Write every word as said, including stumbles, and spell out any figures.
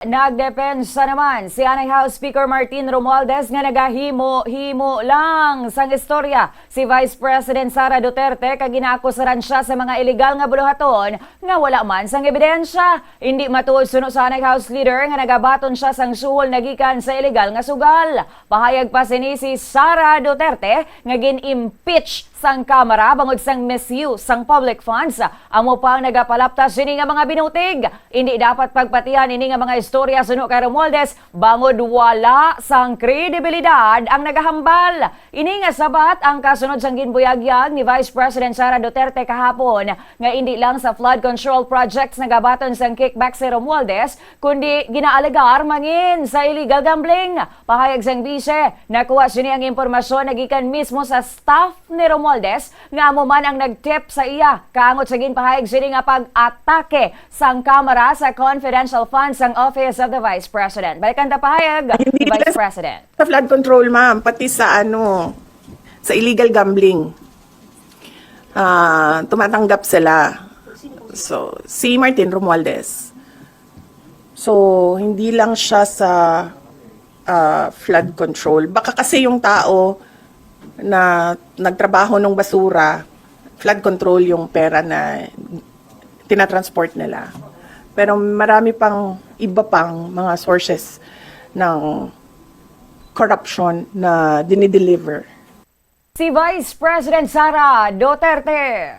Nagdepensa naman si anay House Speaker Martin Romualdez nga nagahimo-himo lang sang istorya si Vice President Sara Duterte kag ginaakusaran siya sa mga iligal nga buluhaton nga wala man sang ebidensya. Indi matuod suno sa anay House Leader nga nagabaton siya sang suhol nagikan sa iligal nga sugal. Pahayag pa sini si Sara Duterte nga gin-impeach sang Kamara bangod sang misuse sang public funds. Amo pa ang nagapalapta sini nga mga binutig. Indi dapat pagpatihan ini nga mga istorya suno kay Romualdez bangod wala sang kredibilidad ang nagahambal. Ini nga sabat ang kasunod sang ginbuyagyag ni Vice President Sara Duterte kahapon nga indi lang sa flood control projects nagabaton sang kickback si Romualdez, kundi ginaalegar mangin sa illegal gambling. Pahayag sang bise, nakuha sini ang impormasyon nagikan mismo sa staff ni Romualdez nga amo man ang nag-tip sa iya kaangot sa ginpahayag sini nga pag-atake sang Kamara sa confidential funds sang Office of the Vice President. Balikan ta pahayag Hindi ni Vice lang President. Sa flood control, ma'am, pati sa ano, sa illegal gambling. Ah, tumatanggap sila. So, si Martin Romualdez. So, hindi lang siya sa ah, flood control. Baka kasi yung tao na nagtrabaho ng basura, flood control yung pera na tinatransport nila. Pero marami pang iba pang mga sources ng corruption na dinideliver. Si Vice President Sara Duterte.